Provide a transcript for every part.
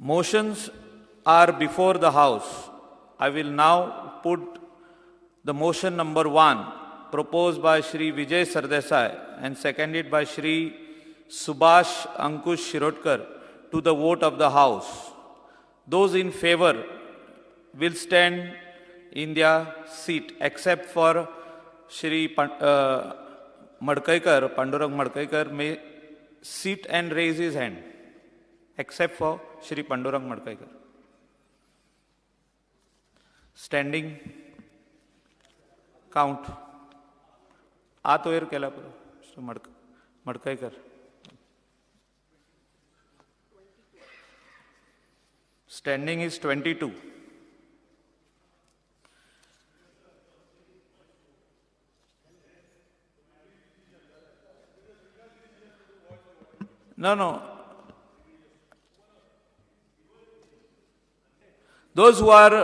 Motions are before the House. I will now put the motion number 1 proposed by Shri Vijay Sardesai and seconded by Shri Subhash Ankush Shirodkar to the vote of the House. Those in favor will stand in their seat except for Shri Madkaikar, Pandurang Madkaikar may sit and raise his hand, except for Shri Pandurang Madkaikar. Standing count. आत वयर केला पुरो Mr. Madkaikar. Standing is 22. No, no. Those who are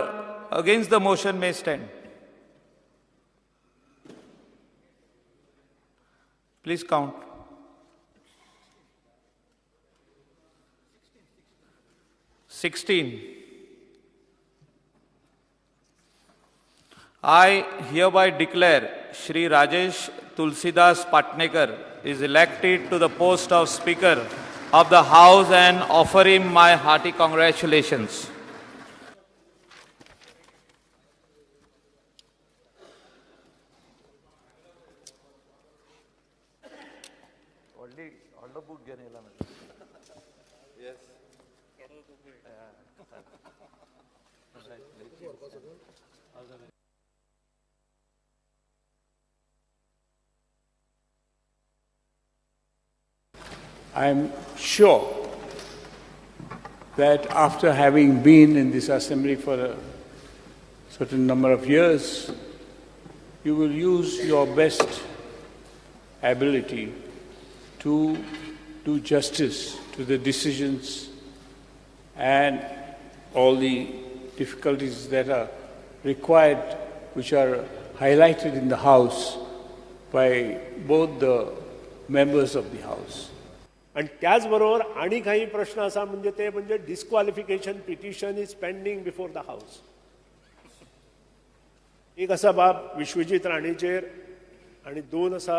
against the motion may stand. Please count. 16. I hereby declare Shri Rajesh Tulsidas Patnekar is elected to the post of Speaker of the House and offer him my hearty congratulations. I am sure that after having been in this assembly for a certain number of years, you will use your best ability to do justice to the decisions and all the difficulties that are required, which are highlighted in the House by both the members of the House. आणि त्याचबरोबर आणि काही प्रश्न असा म्हणजे ते म्हणजे disqualification petition is pending before the house. एक असा बाब विश्वजीत राणेचेर आणि दोन असा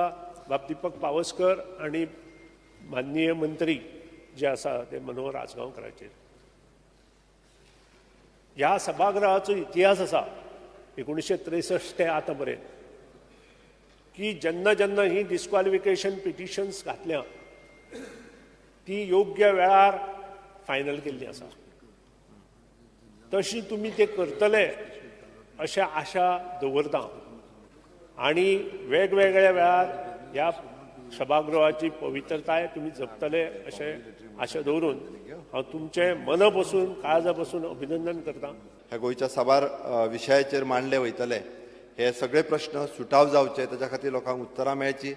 बाब दीपक पावसकर आणि माननीय मंत्री जे आसा ते मनोहर आजगांवकराचेर. ह्या सभागृहाचो इतिहास आसा 1963 ते आतां पर्यंत की जेन्ना जेन्ना ही डिस्क्वॉलिफिकेशन पिटिशन्स घातल्या ती योग्य वेळार फायनल केल्ली आसा. तशी तुमी ते करतले अशें आशा दवरता आनी वेगवेगळ्या वेळार ह्या सभागृहाची पवित्रताय तुमी जपतले अशें आशा दवरून हांव तुमचें मना पसून काळजा पसून अभिनंदन करता. ह्या गोंयच्या साबार विशयाचेर मांडले वयतले हे सगळे प्रश्न सुटाव जावचे ताच्या खातीर लोकांक उत्तरां मेळची.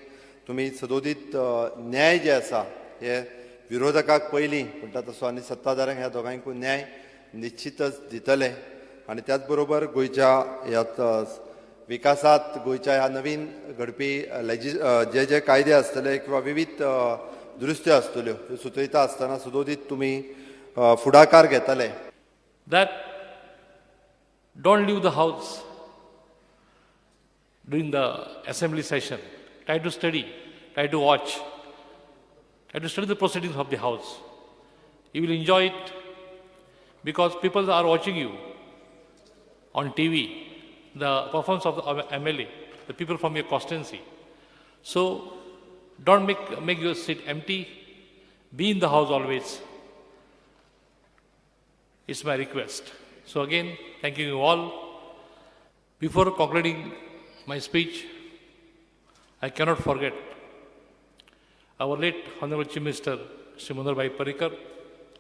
तुमी सदोदीत न्याय जे आसा हे विरोधकाक पयलीं म्हणटा तसो आनी सत्ताधाऱ्यांक ह्या दोगांयकूय न्याय निश्चितच दितले. आनी त्याच बरोबर गोंयच्या ह्या विकासात गोंयच्या ह्या नवीन घडपी जे जे कायदे आसतले किंवा विविध दुरुस्त्यो आसतल्यो ह्यो सुचयता आसतना सदोदीत तुमी फुडाकार घेतले. That don't leave the house during the assembly session. Try to study, try to watch, try to study the proceedings of the house. You will enjoy it because people are watching you on TV, the performance of the MLA, the people from your constituency. So don't make your seat empty. Be in the house always. It's my request. So again, thanking you all. Before concluding my speech, I cannot forget our late Honorable Chief Minister, Shri Manohar Bhai Parrikar.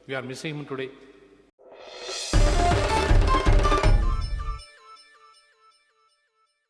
We are missing him today.